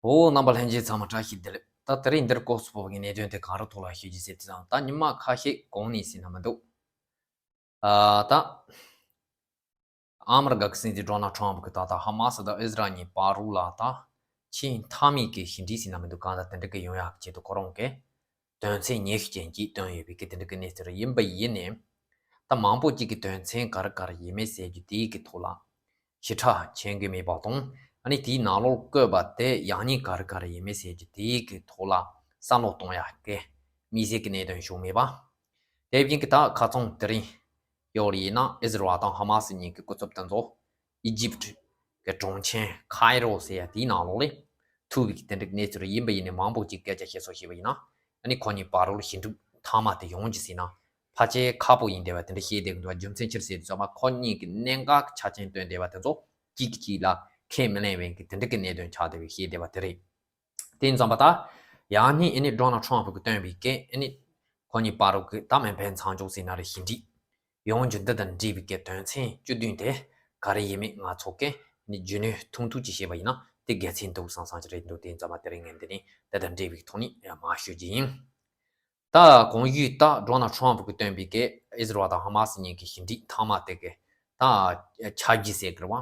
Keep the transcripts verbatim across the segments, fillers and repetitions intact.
འོ། རྣམ་པ་ལྷན་རྒྱས་ཚང་མ་བཀྲ་ཤིས་བདེ་ལེགས། ད་དེ་རིང་འདིར་སྐོར་སུ་ཕོག་པའི་གནད་དོན་དེ་གང་རུ་ཐོག་ལ་ཤོད་རྒྱུ་ཟེར་དུས་ཙང་། ད་ཉི་མ་ཁ་ཤས་གོང་ནས་ཟིན་ན་མི་འདུག་ཨ། ད་ཨ་མི་རི་ཀ་གི་སྲིད་འཛིན་ཌོ་ནལ་ཊམ་གི་ད་ལྟ་ཧ་མ་སི་དང་ཨིས་ར་ཨེལ་གཉིས་བར་དུ་ལ་ད་ཆེས་མཐའ་མའི་གི་ཞི་འགྲིག་ཟིན་ན་མི་འདུག་གང་ལྟར་དེ་འདྲ་གི་ཡོང་ཡག་ཆེད་དུ་ཁོ་རང་གི་དོན་ཚན་ཉི་ཤུ་ཅན་གྱིས་བཏོན་ཡོད་པའི་གི་དེ་འདྲ་གི་གནས་ཚུལ་ཡིན་པ་ཡིན་ནའི། ད་མང་པོ་ཅིག་གི་དོན་ཚན་ག་རེ་ག་རེ་ཡིན་མིན་ཟེར་རྒྱུ་དེའི་གི་ཐོག་ལ་ཞིབ་ཕྲ་མཁྱེན་གྱི་མེད་པ་དང་། ཨ་ནི་དེའི་ནང་ལོགས་བཀོད་པ་དེ་ཡག་ཉེས་ག་རེ་ག་རེ་ཡིན་མིན་ཟེར་རྒྱུ་དེའི་གི་ཐོག་ལ་བསམ་བློ་གཏོང་ཡག་གི་དམིགས་བསལ་གྱི་གནད་དོན་བྱུང་མེད་པ། དེ་བཞིན་གྱི་ད་ཁ་རྩང་དེ་རིང་ཡོད་ཡིན་ན་ཨིས་ར་ཨེལ་དང་ཧ་མ་སི་གཉིས་ཀྱི་སྐུ་ཚབ་དེ་ཚོ་ཨི་ཇིབ་གི་གྲོང་ཁྱེར་ཁའི་རོ་ཟེར་ཡ་དེའི་ནང་ལོགས་ལ་ཐུག་པའི་གི་དེ་འདྲ་གི་གནས་ཚུལ་ཡིན་པ་ཡིན་ནའི། མང་པོ་ཅིག་སྐད་ཆ་བཤད་སོགས་བྱས་པ་ཡིན་ན། ཨ་ནི་ཁོ་གཉིས་བར་དུ་ཞི་འགྲིག་མཐའ་མ་དེ་ཡོང་རྒྱུ་ཟེར་ན་ཕལ་ཆེར་ཁག་པོ་ཡིན་བསྡད་པ་དེ་འདྲ་བཤད་བསྡད་ཀྱི་འདུག་རྒྱུ་མཚན་ཅི་རེད་ཟེར་དུས་ཙམ་པ། ཁོ་གཉིས་ཀྱི་གནད་འགག་ཆ་རྐྱེན་བཏོན་བསྡད་པ་དེ་ཚོ་གཅིག་གིས་གཅིག་ལ་ཁས་མི་ལེན་པའི་གི་དེ་འདྲ་གི་གནད་དོན་ཆགས་བསྡད་པའི་བཤད་བསྡད་པ་དེ་རེད། དེ་ཡིན་ཙམ་པ་ད་ཡང་ནི་ཨ་ནི་ཌོ་ནལ་ཊམ་གིས་བཏོན་པའི་གི་ཨ་ནི་ཁོ་གཉིས་བར་དུ་གི་ད་མེ་འཕེན་མཚམས་འཇོག་ཟེར་ན་རེད། ཞི་འགྲིག་ཡོང་རྒྱུ་འདི་དང་འབྲེལ་བའི་གི་དོན་ཚན་བཅུ་བདུན་དེ་ག་རེ་ཡིན་མིན་ང་ཚོ་གིས་ནི་རྒྱུས་ལོན་ཐུང་ཐུང་ཅིག་བྱས་པ་ཡིན་ན་དེ་དགེ་མཚན་འདུག་བསམ་བསམ་གྱི་རེད་འདུག་དེ་ཡིན་ཙམ་པ་དེ་རིང་ངས་འདི་ནས་དེ་དང་འབྲེལ་བའི་ཐོག་ནས་མར་ཞུ་རྒྱུ་ཡིན། ད་གོང་ཞུས་ད་ཌོ་ནལ་ཊམ་གིས་བཏོན་པའི་གི་ཨིས་ར་ཨེལ་དང་ཧ་མ་སི་གཉིས་ཀྱི་ཞི་འགྲིག་མཐའ་མ་དེ་གི་ད་ཆ་རྒྱུས་ཟེར་གི་རེད་བ།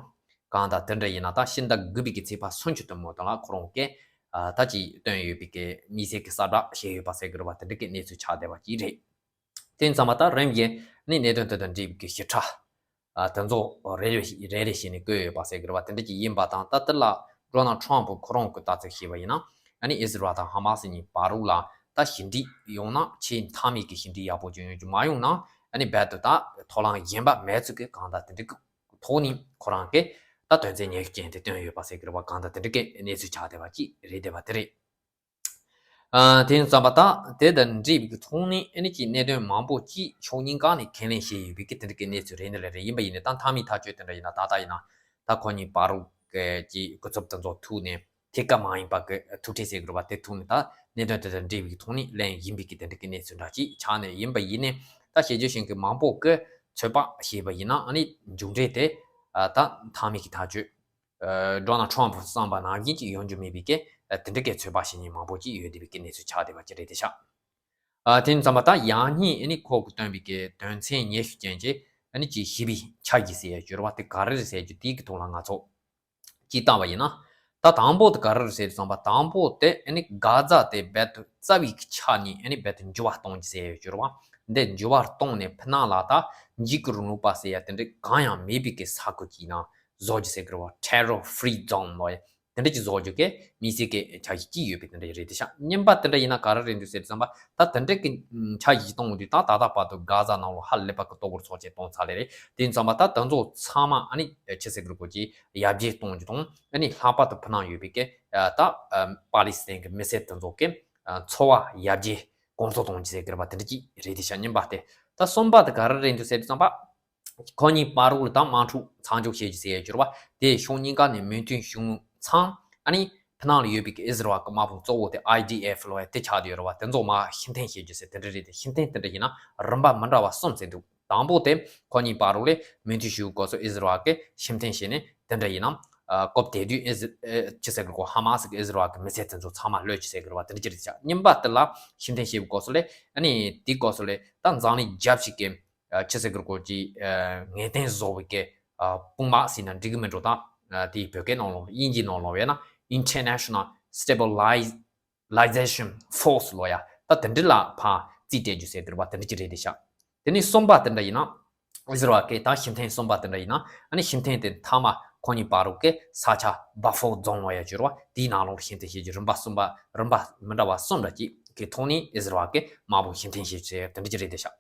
གང་ལྟར་དེ་འདྲ་ཡིན་ན་ད་ཕྱི་ཟླ་དགུ་པའི་གི་ཚེས་པ་སུམ་ཅུ་དང་པོ་དེ་ལ་ཁོ་རང་གིས་ཨ་ད་ཅིག་བཏོན་ཡོད་པའི་གི་དམིགས་བསལ་གྱི་གསལ་བསྒྲགས་བྱས་ཡོད་པ་ཟེར་གི་རེད་བ། དེ་འདྲ་གི་གནས་ཚུལ་ཆགས་བསྡད་པ་ཅིག་རེད། དེ་ཡིན་ཙམ་པ་ད་རིམ་བཞིན་ནི་གནད་དོན་དེ་དང་འབྲེལ་བའི་གི་ཞིབ་ཕྲ་ཨ་དེ་ཚོ་རེ་རེ་རེ་རེ་བྱས་ནས་བཀོད་ཡོད་པ་ཟེར་གི་རེད་བ། དེ་འདྲ་ཅིག་ཡིན་པ་དང་། ད་དེ་ལ་ཌོ་ནལ་ཊམ་ཁོ་རང་གིས་ལྟ་ཚུལ་བཤད་པ་ཡིན་ན། ཨ་ནི་ཨིས་ར་ཨེལ་དང་ཧ་མ་སི་གཉིས་བར་དུ་ལ་ད་ཞི་འགྲིག་ཡོང་ན་ཆེས་མཐའ་མའི་གི་ཞི་འགྲིག་ཡག་པོ་ཅིག་ཡོང་རྒྱུ། མ་ཡོང་ན་ཨ་ནི་རྦད་དེ་ད་ཐོ་ལམ་གཞན་པ་མེད་ཚུལ་གྱི་གང་ལྟར་དེ་འདྲ་གི་ཐོག་ནས་ཁོ་རང་གིས་ད་དོན་ཚན་ཉི་ཤུ་ཅན་དེ་བཏོན་ཡོད་པ་ཟེར་གི་རེད་བ། གང་ལྟར་དེ་འདྲ་གི་གནས་ཚུལ་ཆགས་བསྡད་པ་ཅིག་རེད་བསྡད་པ་དེ་རེད། ཨ་དེ་ཡིན་ཙམ་པ་ད་དེ་དང་འབྲེལ་བའི་གི་ཐོག་ནས་ཨ་ནི་ཅིག་གནད་དོན་མང་པོ་ཅིག་ཕྱོགས་གཉིས་ཀ་ནས་ཁས་ལེན་བྱས་ཡོད་པའི་གི་དེ་འདྲ་གི་གནས་ཚུལ་རེད་འདི་ལ་རེད། ཡིན་པ་ཡིན་ནའི་ད་མཐའ་མའི་ཐག་གཅོད་དེ་འདྲ་ཡིན་ན། ད་ལྟ་ཡིན་ན་ད་ཁོ་གཉིས་བར་དུ་གི་ཅིག་སྐུ་ཚབ་དེ་ཚོ་ཐུག་ནས་ཐད་ཀར་མ་ཡིན་པ་གི་ཐུག་འཕྲད་ཟེར་གི་རེད་བ། དེ་ཐོག་ནས་ད་གནད་དོན་དེ་དང་འབྲེལ་བའི་གི་ཐོག་ནས་ལན་ཡིན་པའི་གི་དེ་འདྲ་གི་གནས་ཚུལ་འདྲ་ཅིག་ཆགས་ནས། ཡིན་པ་ཡིན་ནའི་ད་བྱས་རྗེས་ཞན་གི་མང་པོ་གི་ཚོད་དཔག་བྱས་པ་ཡིན་ན་ཨ་ནི་མཇུག་འབྲས་དེ་ཨ་ད་མཐའ་མའི་གི་ཐག་གཅོད་ཨ་ཌོ་ནལ་ཊམ་བསམ་པ་ནང་བཞིན་ཅིག་ཡོང་རྒྱུ་མེད་པའི་གི་ཨ་དེ་འདྲ་གི་ཚོད་དཔག་བྱེད་མཁན་མང་པོ་ཅིག་ཡོད་བསྡད་པའི་གི་གནས་ཚུལ་ཆགས་བསྡད་པ་ཅིག་རེད་དེ་ཤག་ཨ་དེ་ཡིན་ཙམ་པ་ད་ཡང་སྙིང་ཨ་ནི་ཁོ་གིས་བཏོན་པའི་གི་དོན་ཚན་ཉི་ཤུ་ཅན་གྱི་ཨ་ནི་ཅིག་ཞི་བའི་ཆ་རྒྱུས་ཟེར་ཡ་ཡོད་རེད་བ། དེ་ག་རེ་རེད་ཟེར་རྒྱུ་དེའི་གི་ཐོག་ལ་ང་ཚོ་ཅིག་བལྟས་པ་ཡིན་ན། ད་དང་པོ་དེ་ག་རེ་རེད་ཟེར་དུས་ཙམ་པ། དང་པོ་དེ་ཨ་ནི་གྷ་ཛ་དེ་རྦད་དེ་རྩ་བའི་གི་ཆ་ནས་ཨ་ནི་རྦད་དེ་འགྱུར་བ་གཏོང་རྒྱུ་ཟེར་ཡ་ཡོད་རེད་བ། འདི་འགྱུར་བ་གཏོང་ནས་ཕྱི་ནང་ལ་ད་འཇིགས་སྐུལ་རིང་ལུགས་པ་ཟེར་ཡ་དེ་འདྲ་གང་ཡང་མེད་པའི་གི་ས་ཁུལ་ཅིག་ནང་བཟོ་རྒྱུ་ཟེར་གི་རེད་བ། Terror Free Zone ལབ་ཡ་དེ་འདྲ་ཅིག་བཟོ་རྒྱུ་གི་དམིགས་བསལ་གི་འཆར་གཞི་ཅིག་ཡོད་པའི་དེ་འདྲ་ཞིག་རེད་དེ་ཤག་གཉིས་པ་དེ་འདྲ་ཡིན་ན་ག་རེ་རེད་འདུག་ཟེར་དུས་ཙམ་པ། ད་དེ་འདྲ་གི་འཆར་གཞི་གཏོང་དུས་ད་ད་ལྟ་བར་དུ་གྷ་ཛ་ནང་ལོགས་ཧ་ལས་པ་གི་ལྟོ་གོས་ཚོགས་ཆེན་གཏོང་ཚར་ལེ་རེད། དེ་ཡིན་ཙམ་པ་ད་དེ་ཚོ་ཚང་མ་ཨ་ནི་ཆི་ཟེར་གི་རེད་གོ་ཅིག་ཡར་རྒྱས་གཏོང་རྒྱུ་དང་། ཨ་ནི་ལྷག་པར་དུ་ཕྱི་ནང་ཡོད་པའི་གི་ད་པ་ལི་སི་ཐན་གི་མི་སེར་དེ་ཚོ་གི་འཚོ་བ་ཡར་རྒྱས་གོང་མཐོར་གཏོང་རྒྱུ་ཟེར་གི་རེད་བ། དེ་འདྲ་ཅིག་རེད་དེ་ཤག་གཉིས་པ་དེ། ད་གསུམ་པ་དེ་ག་རེ་རེད་འདུག་ཟེར་དུས་ཙམ་པ། ཁོ་གཉིས་བར་དུ་ལ་ད་དམག་འཁྲུག་མཚམས་འཇོག་བྱེད་རྒྱུ་ཟེར་ཡ་གྱུར་བ་དེ་ཕྱོགས་གཉིས་ཀ་ནས་མོས་མཐུན་བྱུང་ཚང་། ཨ་ནི་ཕྱི་ནང་ལ་ཡོད་པའི་གི་ཨིས་ར་ཨེལ་གི་དམག་དཔུང་གཙོ་བོ་དེ་ཨའི་ཌི་ཨེཕ་ལབ་ཡ་དེ་ཆགས་བསྡད་ཡོད་རེད་བ། དེ་ཚོ་མར་ཕྱིར་འཐེན་བྱེད་རྒྱུ་ཟེར་དེ་འདྲ་རེད་དེ། ཕྱིར་འཐེན་དེ་འདྲ་ཡིན་ན་རིམ་པ་མི་འདྲ་བ་གསུམ་ཟེར་འདུག་དང་པོ་དེ་ཁོ་གཉིས་བར་དུ་ལ་མོས་མཐུན་ཞུ་སྐོར་སུ་ཨིས་ར་ཨེལ་གི་ཕྱིར་འཐེན་བྱས་ནས་དེ་འདྲ་ཡིན་ན། ཨ་སྐབས་དེ་དུས་ཨིས་ཨེ་ཅི་ཟེར་གི་གོ་ཧ་མ་སི་གི་ཨིས་ར་ཨེལ་གི་མི་སེར་དེ་ཚོ་ཚང་མ་གློད་རྒྱུ་ཟེར་གི་རེད་བ། དེ་འདྲ་ཅིག་རེད་ཤག་གཉིས་པ་དེ་ལ་ཕྱིར་འཐེན་བྱེད་པའི་སྐོར་སུ་ལ་ཨ་ནི་དེའི་སྐོར་སུ་ལ་ད་འཛམ་གླིང་རྒྱབ་ཞིག་གི་ཨ་ཅི་ཟེར་གི་རེད་གོ་ཅིག་ཨ་ངེས་གཏན་བཟོ་བའི་གི་ཨ་དཔུང་དམག་ཟེར་ན་འགྲིག་གི་མིན་འགྲོ། ད་ཨ་དེའི་བོད་སྐད་ནང་ལོགས་དབྱིན་ཇིའི་ནང་ལོགས་ཡོད་ན་International Stabilization Force ལབ་ཡ། ད་དེ་འདྲ་ལ་ཕར་རྩིས་སྤྲད་རྒྱུ་ཟེར་གི་རེད་བ། དེ་འདྲ་ཅིག་རེད་དེ་ཤག་དེ་ནས་གསུམ་པ་དེ་འདྲ་ཡིན་ན། ཨིས་ར་ཨེལ་གི་ད་ཕྱིར་འཐེན་གསུམ་པ་དེ་འདྲ་ཡིན་ན། ཨ་ནི་ཕྱིར་འཐེན་དེ་མཐའ་མ་ཁོ་གཉིས་བར་དུ་གི་ས་ཆ་བྷ་ཕར་ཛོན་ལབ་ཡ་གྱུར་བ་དེའི་ནང་ལོགས་ཕྱིར་འཐེན་བྱེད་རྒྱུ། རིམ་པ་གསུམ་པ་རིམ་པ་མི་འདྲ་བ་གསུམ་འདྲ་ཅིག་གི་ཐོག་ནས་ཨིས་ར་ཨེལ་གི་དམག་དཔུང་ཕྱིར་འཐེན་བྱེད་ཚུལ་དེ་འདྲ་ཅིག་རེད་དེ་ཤག་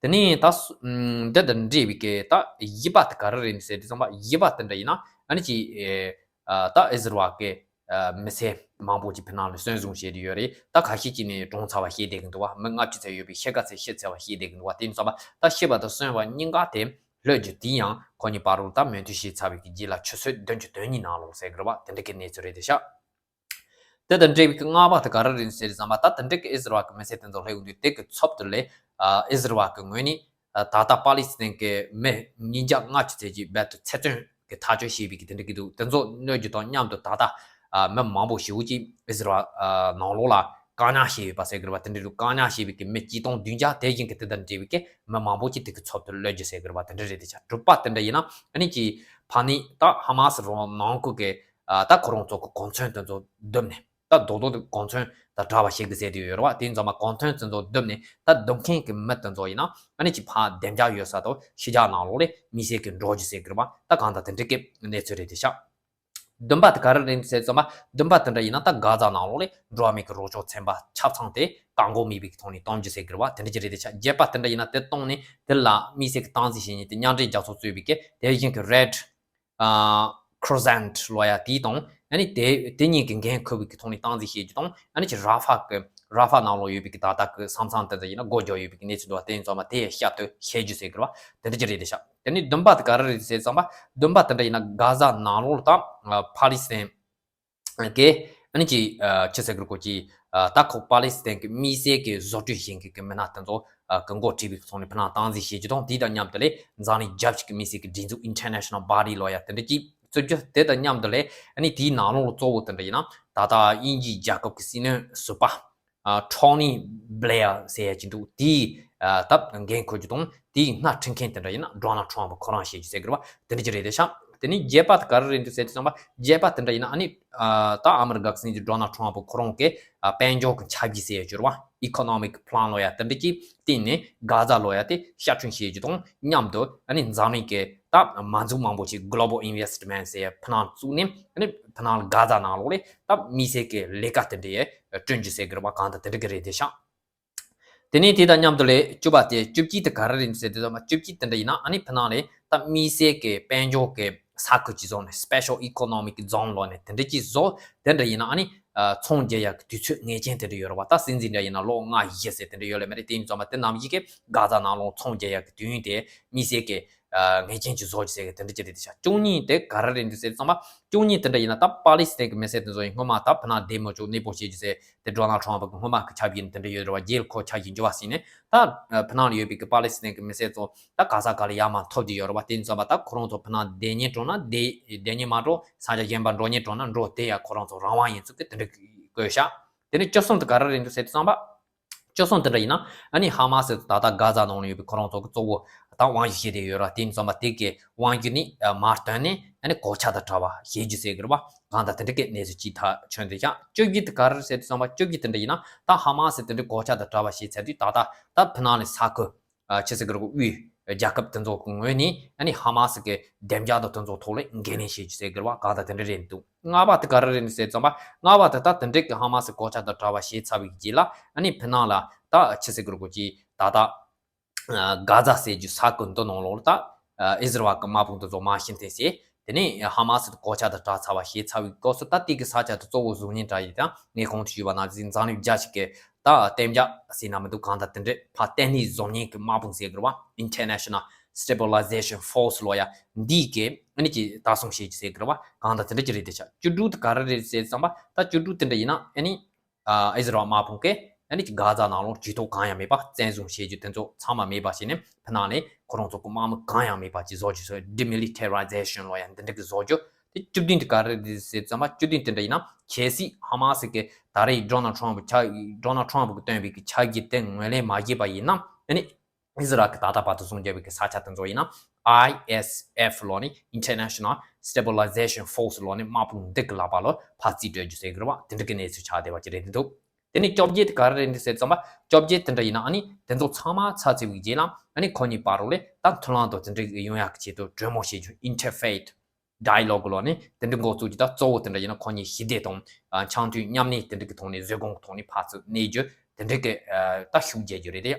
དེ་ནས་ད་སུ་ཨམ་འདི་དང་འབྲེལ་བའི་གི་ད་བཞི་པ་དེ་ག་རེ་རེད་ཟེར་དུས་ཙམ་པ། བཞི་པ་དེ་འདྲ་ཡིན་ན་ཨ་ནི་ཅིག་ཨེ་ཨ་ད་ཨིས་ར་ཨེལ་གི་ཨ་མི་སེར་མང་པོ་ཅིག་ཕྱི་ནང་ལ་གསོན་བཟུང་བྱས་ཏེ་ཡོད་རེད། ད་ཁ་ཤས་ཅིག་ནི་གྲོངས་ཚར་བ་ཤེས་བསྡད་ཀྱི་འདུག་བ། མི་ལྔ་བཅུ་ཙམ་ཡོད་པའི་ཤི་ཁ་ཚད་ཤི་ཚར་བ་ཤེས་བསྡད་ཀྱི་འདུག་བ། དེ་ཡིན་ཙམ་པ་ད་བཞི་པ་དང་གསུམ་པ་གཉིས་ཀ་དེ་གློད་རྒྱུ་དེ་ཡང་ཁོ་གཉིས་བར་དུ་ད་མོས་མཐུན་བྱས་ཚར་བའི་གི་རྗེས་ལ་ཆུ་ཚོད་བདུན་ཅུ་དོན་གཉིས་ནང་ལོགས་ཟེར་གི་རེད་བ། དེ་འདྲ་གི་གནས་ཚུལ་རེད་དེ་ཤག་དེ་དང་འབྲེལ་བའི་གི་ལྔ་པ་དེ་ག་རེ་རེད་ཟེར་ཙམ་པ། ད་དེ་འདྲ་གི་ཨིས་ར་ཨེལ་གི་མི་སེར་དེ་ཚོ་སླེབས་ཡོང་དུས་དེ་གི་ཚབ་ཏུ་ལ་ཨ་ཨིས་ར་ཨེལ་གི་ངོས་ནས་ཨ་ད་ལྟ་པ་ལི་སི་ཐན་གི་མི་ཉིས་བརྒྱ་ལྔ་བཅུ་ཙམ་ཅིག་རྦད་དེ་ཚེ་བཙོན་གི་ཐག་གཅོད་བྱས་པའི་གི་དེ་འདྲ་གི་འདུག་དེ་ཚོ་གནོད་རྒྱུ་དང་མཉམ་དུ་ད་ལྟ་ ཨ་མི་མང་པོ་ཞེ་པོ་ཅིག་ཨི་སི་རལ་ནང་ལོགས་ལ་བཀག་ཉར་བྱས་ཡོད་པ་ཟེར་གི་རེད་པ། དེ་འདྲ་རུ་བཀག་ཉར་བྱས་པའི་གི་མི་གཅིག་སྟོང་བདུན་བརྒྱ་དེ་བཞིན་གི་དེ་དང་འབྲེལ་བའི་གི་མི་མང་པོ་ཅིག་དེ་གི་ཚབ་ཏུ་གློད་རྒྱུ་ཟེར་གི་རེད་པ། དེ་འདྲ་རེད་དེ་ཆ་གྲུབ་པ་དེ་འདྲ་ཡིན་ན་ཨ་ནི་ཅིག་ཕ་ནི་ད་ཧ་མ་སི་རང་ནང་ཁུལ་གི་ཨ་ད་ཁོ་རང་ཚོ་གི་གོ་མཚོན་དེ་ཚོ་བརྡུངས་ནས། ད་རྡོག་རྡོག་དེ་གོ་མཚོན་དང་འདྲ་བ་ཞིག་གི་ཟེར་དུ་ཡོད་རེད་བ། དེ་ཡིན་ཙང་མ་གོ་མཚོན་དེ་ཚོ་བརྡུངས་ནས་ད་བརྡུངས་མཁན་གྱི་མི་དེ་ཚོ་ཡིན་ན་ཨ་ནི་ཅིག་ཕར་བདེ་འཇགས་ཡོད་ས་དང་ཕྱི་རྒྱལ་ནང་ལོགས་ལ་དམིགས་བསལ་གྱི་འགྲོ་རྒྱུ་ཟེར་གི་རེད་བ། ད་གང་ལྟར་དེ་འདྲ་གི་གནས་ཚུལ་རེད་དེ་ཤག་བདུན་པ་དེ་ག་རེ་རེད་ཟེར་ཙམ་པ། བདུན་པ་དེ་འདྲ་ཡིན་ན་ད་གྷ་ཛ་ནང་ལོགས་ལ་འགྲོ་བ་མིའི་གི་རོགས་སྐྱོར་ཚན་པ་ཆ་ཚང་དེ་བཀག་འགོག་མེད་པའི་གི་ཐོག་ནས་གཏོང་རྒྱུ་ཟེར་གི་རེད་བ། དེ་འདྲ་ཅིག་རེད་དེ་ཤག་བརྒྱད་པ་དེ་འདྲ་ཡིན་ན་དེ་གཏོང་ནས་དེ་ལ་དམིགས་བསལ་གྱི་སྟངས་འཛིན་བྱེད་མཁན་དེ་མཉམ་འབྲེལ་རྒྱལ་ཚོགས་གཙོས་པའི་གི་དེ་བཞིན་གྱི་Red Crescent ལོ་ཡ་དེའི་དང་ཨ་ནི་དེ་དེ་གཉིས་ཀྱི་འགན་འཁུར་བའི་གི་ཐོག་ནས་སྟངས་འཛིན་བྱེད་རྒྱུ་དང་ཨ་ནི་ཅིག་ར་ཧྥ་གི་ར་ཧྥ་ནང་ལོགས་ཡོད་པའི་གི་ད་ལྟ་གི་ས་མཚམས་དེ་ཚོ་ཡིན་ན་སྒོ་རྒྱག་ཡོད་པའི་གི་གནས་ཚུལ་འདུག་བ། དེ་ཡིན་ཙང་མ་དེ་བསྐྱར་དུ་ཕྱེ་རྒྱུ་ཟེར་གི་རེད་བ། དེ་འདྲ་ཅིག་རེད་དེ་ཤག་དེ་ནས་བདུན་པ་དེ་ག་རེ་རེད་ཟེར་ཙམ་པ། བདུན་པ་དེ་འདྲ་ཡིན་ན་གྷ་ཛ་ནང་ལོགས་ལ་ད་ཕ་ལི་སི་ཐན་གི་ཨ་ནི་ཅིག་ཨ་ཅི་ཟེར་གི་རེད་གོ་ཅིག་ཨ་ད་ཁོ་པ་ལི་སི་ཐན་གི་དམིགས་བསལ་གི་བཟོ་སྐྲུན་བྱེད་མཁན་གི་མི་སྣ་དེ་ཚོ་ཨ་གི་འགོ་ཁྲིད་པའི་ཐོག་ནས་ཕ་ནང་སྟངས་འཛིན་བྱེད་རྒྱུ་དང་དེ་དང་མཉམ་དུ་ལས་འཛམ་གླིང་རྒྱབ་ཅིག་གི་དམིགས་བསལ་གི་སྒྲིག་འཛུགས་International Body ལོ་ཡ་དེ་འདྲ་ཅིག་བཙུགས་རྒྱུ་དེ་དང་མཉམ་དུ་ལས་ཨ་ནི་དེའི་ནང་ལོགས་ལ་གཙོ་བོ་དེ་འདྲ་ཡིན་ན་ད་ལྟ་དབྱིན་ཇིའི་རྒྱལ་ཁབ་ཀྱི་སྲིད་བློན་ཟུར་པ། ཨ་Tony Blair ཟེར་ཡ་ཅིག་འདུག་དེའི་ཨ་ད་འགན་འཁུར་རྒྱུ་དང་དེའི་སྣེ་ཁྲིད་མཁན་དེ་འདྲ་ཡིན་ན་Donald Trump ཁོ་རང་བྱེད་རྒྱུ་ཟེར་གི་རེད་བ། དེ་འདྲ་ཅིག་རེད་དེ་ཤག་དེ་ནས་བརྒྱད་པ་དེ་ག་རེ་རེད་འདུག་ཟེར་དུས་ཙམ་པ་བརྒྱད་པ་དེ་འདྲ་ཡིན་ན་ཨ་ནི་ཨ་ད་ཨ་མི་རི་ཀ་གི་སྲིད་འཛིན་Donald Trump ཁོ་རང་གི་ཨ་དཔལ་འབྱོར་གྱི་འཆར་གཞི་ཟེར་ཡ་ཅིག་ཡོད་རེད་བ། Economic Plan ལོ་ཡ་དེ་འདྲ་ཅིག་བཏིང་ནས་གྷ་ཛ་ལོ་ཡ་དེ་ཤར་བསྐྲུན་བྱེད་རྒྱུ་དང་མཉམ་དུ་ཨ་ནི་འཛམ་གླིང་གི་ད་མ་འཛུགས་མང་པོ་ཅིག་Global Investment ཟེར་ཕ་ནང་བཙུགས་ནས་ཨ་ནི་ཕ་ནང་གྷ་ཛ་ནང་ལོགས་ལས་ད་དམིགས་བསལ་གྱི་ལས་ཀ་དེ་འདྲའི་བསྐྲུན་རྒྱུ་ཟེར་གི་རེད་བ། གང་ལྟར་དེ་འདྲ་གི་རེད་དེ་ཤག་དེ་ནས་དེ་དང་མཉམ་དུ་ལས་བཅུ་པ་དེ་བཅུ་གཅིག་དེ་ག་རེ་རེད་ཟེར་དུས་ཙམ་པ་བཅུ་གཅིག་དེ་འདྲ་ཡིན་ན་ཨ་ནི་ཕ་ནང་ལས་ད་དམིགས་བསལ་གྱི་དཔལ་འབྱོར་གྱི་ས་ཁུལ་ཅིག་བཟོ་ནས་Special Economic Zone ལོ་ནས་དེ་འདྲ་ཅིག་བཟོ། དེ་འདྲ་ཡིན་ན་ཨ་ནི་ཨ་ཚོང་རྒྱག་ཡག་གི་དུས་ཚོད་ངེས་ཅན་དེ་འདྲ་ཡོད་རེད་བ། ད་སྲིད་འཛིན་འདྲ་ཡིན་ན་ལོ་ལྔ་བཞི་ཟེར་དེ་འདྲ་ཡོད་ལེ་མ་རེད། དེ་ཡིན་ཙམ་པ་དེ་ནམ་ཞིག་གི་གྷ་ཛ་ནང་ལོགས་ཚོང་རྒྱག་ཡག་གི་དུས་ཡུན་དེ་དམིགས་བསལ་གྱི་ཨ་ངེས་ཅན་གྱི་བཟོ་རྒྱུ་ཟེར་གི་དེ་འདྲ་ཅིག་རེད་དེ་ཤག་བཅུ་གཉིས་དེ་ག་རེ་རེད་འདུག་ཟེར་ཙམ་པ་བཅུ་གཉིས་དེ་འདྲ་ཡིན་ན་ད་པ་ལི་སི་ཐན་གྱི་མི་སེར་དེ་ཚོ་ཡིན་སྔོན་མ་ད་ཕ་ནང་བསྡད་མི་ཆོག་གནས་སྤོ་བྱེད་རྒྱུ་ཟེར་དེ་Donald Trump གི་སྔོན་མ་གི་ཆབ་ཡིན་དེ་འདྲ་ཡོད་རེད་བ། རྗེས་ལ་ཁོ་ཆབ་ཡིན་འགྱུར་བ་ཟིན་ནས་ད་ཕ་ནང་ལ་ཡོད་པའི་གི་པ་ལི་སི་ཐན་གྱི་མི་སེར་ཚོ་ད་ག་ས་ག་ལ་ཡར་མར་ཐོབ་བསྡད་ཡོད་རེད་བ། དེ་ཡིན་ཙམ་པ་ད་ཁོ་རང་ཚོ་ཕ་ནང་བསྡད་ཉེན་འགྲོ་ན་བསྡད་བསྡད་ཉེན་མ་འགྲོ་ས་ཆ་གཞན་པ་འགྲོ་ཉེན་འགྲོ་ན་འགྲོ་དེ་ཡ་ཁོ་རང་ཚོ་རང་དབང་ཡིན་ཚུལ་གི་དེ་འདྲ་བཀོད་ཤག་དེ་ནས་བཅུ་གསུམ་དེ་ག་རེ་རེད་འདུག་ཟེར་དུས་ཙམ་པ། བཅུ་གསུམ་དེ་འདྲ་ཡིན་ན་ཨ་ནི་ཧ་མ་སི་ད་ལྟ་གྷ་ཛ་ནང་ལ་ཡོད་པའི་ཁོ་རང་ཚོ་གི་གཙོ་བོ་ད་དབང་ཤུགས་བྱེད་བསྡད་ཡོད་ར། དེ་ཡིན་ཙམ་པ་དེ་གི་དབང་སྒྱུར་ནི་མར་བཏོན་ནས་ཨ་ནི་གོད་ཆག་དང་བྲལ་བ་བྱེད་རྒྱུ་ཟེར་གི་རེད་བ། གང་ལྟར་དེ་འདྲ་གི་གནས་ཚུལ་ཅིག་ཐག་ཆོད་འདུག་ཀྱང་བཅོ་བརྒྱད་དེ་ག་རེ་ཟེར་དུས་ཙམ་པ་བཅོ་བརྒྱད་དེ་འདྲ་ཡིན་ན་ད་ཧ་མ་སི་དེ་འདྲ་གོད་ཆག་དང་བྲལ་བ་བྱེད་ཚར་དུས་ད་ལྟ་ད་ཕ་ནང་ལ་ས་ཁུལ་ཨ་ཆི་ཟེར་གི་རེད་གོ་དབུས་རྒྱལ་ཁབ་དེ་ཚོ་གི་ངོས་ནས་ཨ་ནི་ཧ་མ་སི་གི་བདེ་འཇགས་དང་དེ་ཚོ་ཐོག་ལ་འགན་ལེན་བྱེད་རྒྱུ་ཟེར་གི་རེད་བ། གང་ལྟར་དེ་འདྲ་རེད་འདུག་ལྔ་པ་དེ་ག་རེ་རེད་ཟེར་ཙམ་པ། ལྔ་པ་དེ་ད་དེ་འདྲ་གི་ཧ་མ་སི་གོད་ཆག་དང་བྲལ་བ་བྱས་ཚར་བའི་རྗེས་ལ་ཨ་ནི་ཕ་ནང་ལ་ད་ཆི་ཟེར་གི་རེད་གོ་ཅི་ད་ད་གྷ་ཛ་ཟེར་རྒྱུ་ས་ཁུལ་འདི་ནང་ལོགས་ལ་ད་ཨི་ཟི་རལ་གི་དམག་དཔུང་དེ་ཚོ་མར་ཕྱིན་ཐེངས་ཟེར། དེ་ནས་ཧ་མ་སི་དེ་གོད་ཆག་དང་བྲལ་ཚར་བ་བྱས་ཚར་བའི་སྐབས་སུ་ད་དེ་གི་ས་ཆ་དེ་གཙོ་བོ་བཟུང་ཉེན་འདྲ་ཡིན་ཙང་ངས་གོང་དུ་ཞུས་པ་ནང་བཞིན་འཛམ་གླིང་རྒྱལ་སྤྱི་གི་ད་གཏན་འཇགས་ཟེར་ན་མི་འདུག་གང་ལྟར་དེ་འདྲས་ཕར་བརྟན་ལྷིང་བཟོ་ཉེན་གི་དམག་དཔུང་ཟེར་གི་རེད་བ། International Stabilization Force ལོ་ཡ་འདིས་གི་ཨ་ནི་ཅིག་ལྟ་སྲུང་བྱེད་ཀྱི་ཟེར་གི་རེད་བ། གང་ལྟར་དེ་འདྲ་ཅིག་རེད་དེ་ཆ། བཅུ་དྲུག་དེ་ག་རེ་རེད་ཟེར་ཙམ་པ། ད་བཅུ་དྲུག་དེ་འདྲ་ཡིན་ན་ཨ་ནི་ཨ་ཨི་ཟི་རལ་དམག་དཔུང་གིས་ཨ་ནི་ཅིག་གྷ་ཛ་ནང་ལོགས་ཇུས་གཏོགས་གང་ཡང་མེད་པ་བཙན་བཟུང་བྱེད་རྒྱུ་དེ་ཚོ་ཚང་མ་མེད་པ་བྱས་ནས་ཕ་ནང་ནས་ཁོ་རང་ཚོ་གི་དམག་མི་གང་ཡང་མེད་པ་ཅིག་བཟོ་རྒྱུ་ཟེར། Demilitarization ལོ་ཡ་འདི་འདྲ་གི་བཟོ་རྒྱུ། དེ་བཅུ་བདུན་དེ་ག་རེ་རེད་ཟེར་ཙམ་པ། བཅུ་བདུན་དེ་འདྲ་ཡིན་ན་གལ་སྲིད་ཧ་མ་སི་གི་ད་རེས་Donald Trump ཆ་Donald Trump གི་བཏོན་པའི་གི་ཆ་རྒྱུ་དེ་ངོས་ལེན་མ་བྱས་པ་ཡིན་ན་ཨ་ནི་ཨི་ཟི་རལ་གི་ད་ལྟ་བར་དུ་བཟུང་བྱས་པའི་གི་ས་ཆ་དེ་ཚོ་ཡིན་ན་ཨའི་ཨེས་ཨེཕ་ལོ་ནི་International Stabilization Force ལོ་ནི་དམག་དཔུང་འདི་གི་ལག་པ་ལོ་ཕར་རྩིས་སྤྲོད་རྒྱུ་ཟེར་གི་རེད་བ། དེ་འདྲ་གི་གནས་ཚུལ་ཆགས་བསྡད་པ་ཅིག་རེད་འདུག་དེ་ནས་བཅོ་བརྒྱད་དེ་ག་རེ་རེད་འདུག་ཟེར་ཙམ་པ། བཅོ་བརྒྱད་དེ་འདྲ་ཡིན་ན་ཨ་ནི་དེ་ཚོ་ཚང་མ་ཚར་ཚར་བའི་རྗེས་ལ་ཨ་ནི་ཁོ་གཉིས་བར་རུ་ལས་ད་མཐུན་ལམ་དང་དེ་འདྲ་ཡོང་ཡག་གི་ཆེད་དུ་གྲོས་མོལ་བྱེད་རྒྱུ་Interfaith Dialogue ལོ་ནི་དེ་འདྲ་འགོ་བཙུགས་རྒྱུ། ད་གཙོ་བོ་དེ་འདྲ་ཡིན་ན་ཁོ་གཉིས་ཞི་བདེ་དང་འཆམ་མཐུན་མཉམ་གནས་དེ་འདྲ་གི་ཐོག་ནས་བཟོད་སྒོམ་གི་ཐོག་ནས་ཕར་ཚུར་གནས་རྒྱུ་དེ་འདྲ་གི་ད་ཤུགས་རྒྱག་རྒྱུ་རེད་དེ།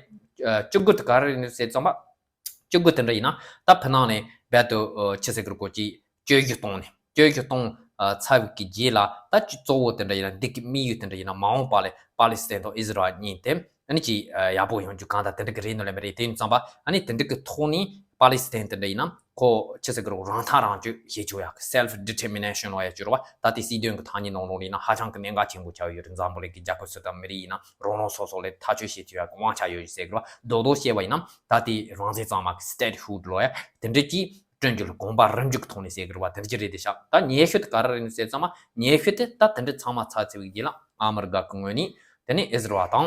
བཅུ་དགུ་དེ་ག་རེ་རེད་འདུག་ཟེར་ཙམ་པ། བཅུ་དགུ་དེ་འདྲ་ཡིན་ན་ད་ཕ་ནང་ནས་རྦད་དེ་ཆི་ཟེར་གི་རེད་གོ་ཅི། བཅོས་བསྒྱུར་གཏོང་ནས་བཅོས་བསྒྱུར་གཏོང་ཚར་བའི་གི་རྗེས་ལ་ད་ཅི་གཙོ་བོ་དེ་འདྲ་ཡིན་ན་འདི་གི་དམིགས་ཡུལ་དེ་འདྲ་ཡིན་ན་མ་འོངས་པ་ལ་པ་ལི་སི་ཐན་དང་ཨི་ཟི་རལ་གཉིས་དེ་ཨ་ནི་ཅི་ཡག་པོ་ཡོང་རྒྱུ་གང་ལྟར་དེ་འདྲ་གི་རེད་ནོ་ལེ་མི་རེད། དེ་ཡིན་ཙམ་པ་ཨ་ནི་དེ་འདྲ་གི་ཐོག་ནས་པ་ལི་སི་ཐན་དེ་འདྲ་ཡིན་ན་ཁོ་ཆི་ཟེར་གི་རེད་རང་ཐག་རང་གཅོད་བྱེད་ཆོག་ཡག་གི་Self Determination ལོ་ཡ་ཅོ་ར་བ། ད་དེ་སྲིད་དོན་གི་ཐ་སྙད་ནང་ལོགས་ཡིན་ན་ཧ་ཅང་གི་གནད་འགག་ཆེན་པོ་ཆགས་ཡོད་རེད། འཛམ་བུ་གླིང་གི་རྒྱལ་ཁབ་སུ་དང་མི་རིགས་ཡིན་ན་རང་རང་སོ་སོ་ལ་ཐག་གཅོད་བྱེད་ཐུབ་ཡག་གི་དབང་ཆ་ཡོད་ཟེར་གི་རེད་བ། རྡོག་རྡོག་བཤད་པ་ཡིན་ན་ད་དེ་རང་བཙན་གཙང་མ་གི་Statehood ལོ་ཡ་དེ་འདྲ་གི་སྐྲུན་རྒྱུ་ལ་གོམ་པ་རིམ་འཇུག་གི་ཐོག་ནས་ཟེར་གི་རེད་བ། དེ་འདྲ་ཅིག་རེད་དེ་ཤག་ད་ཉེས་ཤོས་དེ་ག་རེ་རེད་ཟེར་ཙང་མ། ཉེས་ཤོས་དེ་ད་དེ་འདྲ་ཚང་མ་ཚར་ཚར་བའི་རྗེས་ལ་ཨ་མི་རི་ཀ་གི་ངོས་ནས་དེ་ནས་ཨི་ཟི་རལ་དང་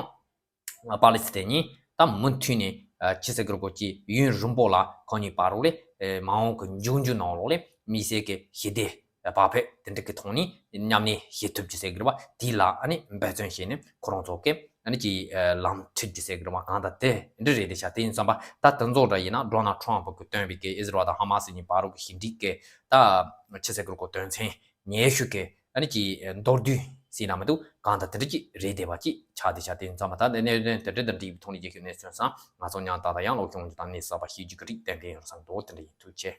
པ་ལི་སི་ཐན་གཉིས་ད་མུ་མཐུད་ནས་ཨ་ཆི་ཟེར་གི་རེད་གོ་ཅིག་ཡུན་རིང་པོ་ལ་ཁོ་གཉིས་བར་རོགས་ལས་ཨེ་མ་འོངས་ཀྱི་འབྱུང་འགྱུར་ནང་ལོགས་ལས་དམིགས་བསལ་གྱི་ཞི་བདེ་བག་ཕེབས་དེ་འདྲ་གི་ཐོག་ནས་མཉམ་གནས་བྱེད་ཐུབ་ཀྱི་ཟེར་གི་རེད་བ། དེ་ལ་ཨ་ནི་འབད་བརྩོན་བྱས་ནས་ཁོ་རང་ཚོ་གི་ཨ་ནི་ཀྱི་ཨ་ལམ་ཁྲིད་ཀྱི་ཟེར་གི་རེད་བ། གང་ལྟར་དེ་འདྲ་རེད་དེ་ཤག་དེ་ཡིན་ཙང་པ་ད་དེ་ཚོ་འདྲ་ཡིན་ན་ཌོ་ནལ་ཊམ་ཕུ་གིས་བཏོན་པའི་གི་ཨི་ཟི་རལ་དང་ཧ་མ་སི་གཉིས་བར་རོགས་ཀྱི་ཞི་འགྲིག་གི་ད་ཆི་ཟེར་གི་རེད་གོ་དོན་ཚན་ཉེ་ཤོས་ཀྱི་ཨ་ནི་ཀྱི་མདོར་བསྡུས་ཟེར་ན་མི་འདུག་གང་ལྟར་དེ་འདྲ་ཅིག་རེད་དེ་བ་ཅིག་ཆགས་དེ་ཤག་དེ་ཡིན་ཙང་པ་ད་དེ་གནད་དོན་དེ་འདྲ་དང་འདྲ་བའི་ཐོག་ནས་རྒྱལ་ཁབ་གནས་ཚུལ་སང་ང་ཚོ་ཉང་ཏག་ཏག་ཡང་ལོག་ཤོང་རྒྱུ་དང་གནས་ས་པ་ཤེས་རྒྱུ་གི་རིགས་ཏན་ཏན་ཡོང་ས་འདུག་དེ་འདྲ་ཡིན། ཐུགས་རྗེ་ཆེ།